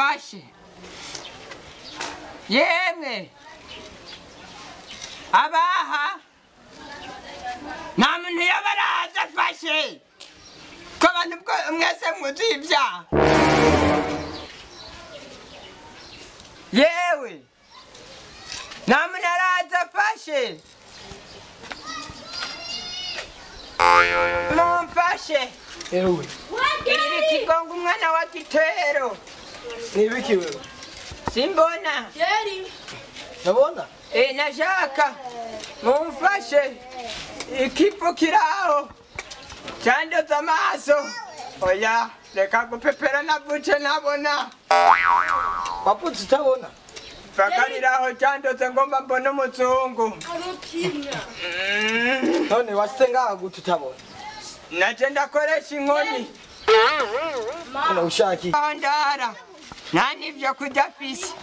Mumfashe. Yemwe. Abaha. Nta muntu yabaraza afashe. Ko abantu mwese muzi ibyaha. Yewe. Nta muntu araza afashe. Mumfashe. Ewe. Ikigongo umwana wa Gitero. Nibiki wewe? Simbona. Yeri. Nabona? Eh, nashaka. Mumfashe. Ikipo kirao. Chandoza amaso. Oya, reka gupepera navuce nabona. Waputse utabona? Fakariraho chandoze ngomba mbone umuzungu. None washitse ngaha gute utabona? Naje ndakoresha inkoni. None ushaka iki? Ndara. Nta n'ivyo kurya mfise.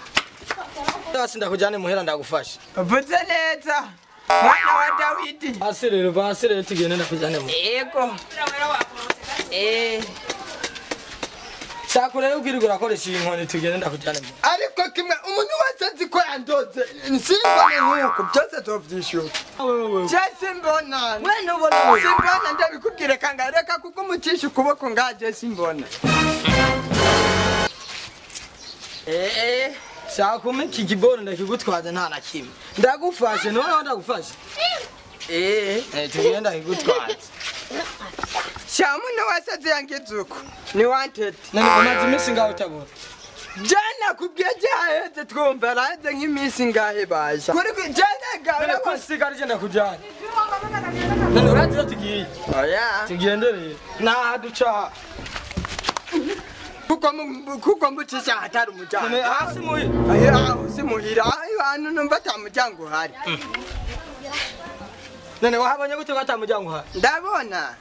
Hasi ndakujyane muhera ndagufasha. Uvuze neza. Mwana wa Dawidi. Hasi rero, hasi rero tugende ndakujyane muhera. Yego. Eh. Shaka rero ubwirwa urakoresha iyi nkoni tugende ndakujyane muhera. Ariko kimwe umuntu wese azi ko yandoze nsimbone nk'uko byose tuvyishyura. Je simbona. We ntubona we. Simbona ndabikubwire kanga reka kuko umucisha ukuboko ngaje simbona. Eh. Shaka umpe iki kiboro ndakigutwaza nta na kimwe. Ndagufashe none ndagufashe. Eh. Eh tugende ndakigutwaza. Sha umuntu wese azi yangize uko. Ni wanted. None umaze iminsi ngaho utabona. Jana kubwiye jaheze twumva araze nk'iminsi ngahe baje. Kuri jana gawe None ko sigara je ndakujyana. None urazi iyo tugiye. Oya. Tugende rero. Naha duca. Kuko mucisha hatari umuryango. None hasi muhira. Aya si muhira ahantu numva ata muryango uhari. None wahabonye gute ko ata muryango uhari? Ndabona.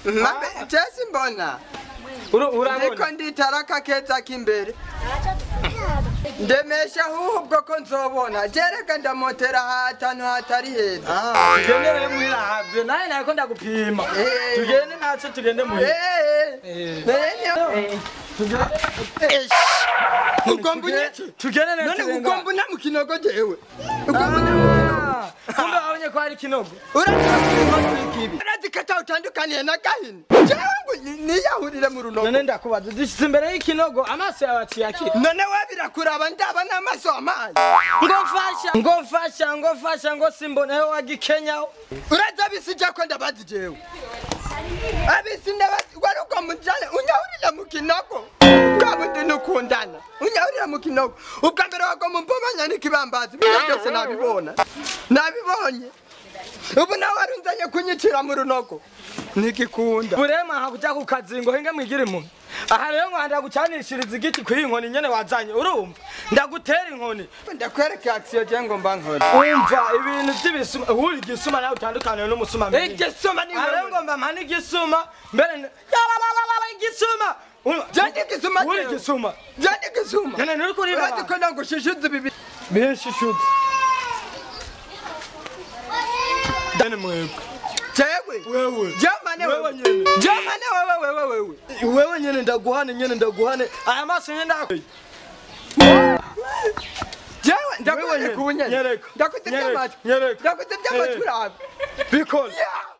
Mabe je simbona. Urabona? Ndiko nditaraka keza k'imbere. Ndemesha ahubwo ko nzobona. Jereka ndamotera hatanu hatari heza. Tugende rero muhira habe. Nawe nariko ndagupima. Tugende naco tugende muhira. Eh. Tugende. Ugomba unyice. Tugende rero. None ugomba una mu kinogo jewe. Ugomba una mu kinogo. Kumbe wabonye ko hari kinogo. Urazi ko atawutandukaniye na Gahini. Jewe ngo niyahurire mu runogo. None ndakubaza dushitse imbere y'ikinogo amaso yawe aciye akira. None we birakuraba ndaba n'amaso amazi. Ngo mfasha, ngo mfasha, ngo mfasha ngo simbona eho wagikenyaho. Urazi abisi je ko ndabazi jewe. Abisi ndabazi wari ugomba unjane unyahurire mu kinogo. Bwa bundi nukundana. Unyahurira mu kinogo. Ubwa mbere wagomba umbomanya n'ikibambazi. Ibyo byose nabibona. Nabibonye. Ubu nawe warunzanye kunyicira mu runogo. Ntigikunda. Burema aha kuja ku kazingo hinge mwigire umuntu. Aha rero nkanda gucanishiriza igiti kuri inkoni nyene wazanye urumva. Ndagutera inkoni. Ndakwereka action je ngomba nkora. Umva ibintu by'ibisuma uri igisuma nawe utandukaniye n'umusuma mbere. Igisuma ni Aha rero ngomba mpane igisuma mbere igisuma. Je ndi igisuma. Uri igisuma. Je ndi igisuma. None nuri kuri ba. Urazi ko ndagushishuza ibi. Bishishutse. Dane mwebwe. Jewe. Wewe. Jamane wewe nyene. Jamane wewe wewe wewe. Wewe nyene ndaguhane nyene ndaguhane. Aya maso nyene ndakwe. Jewe ndakwereka ubunyene. Nyereka. Ndakutevya amatwi. Nyereka. Ndakutevya amatwi urabe. Bikora. Yeah.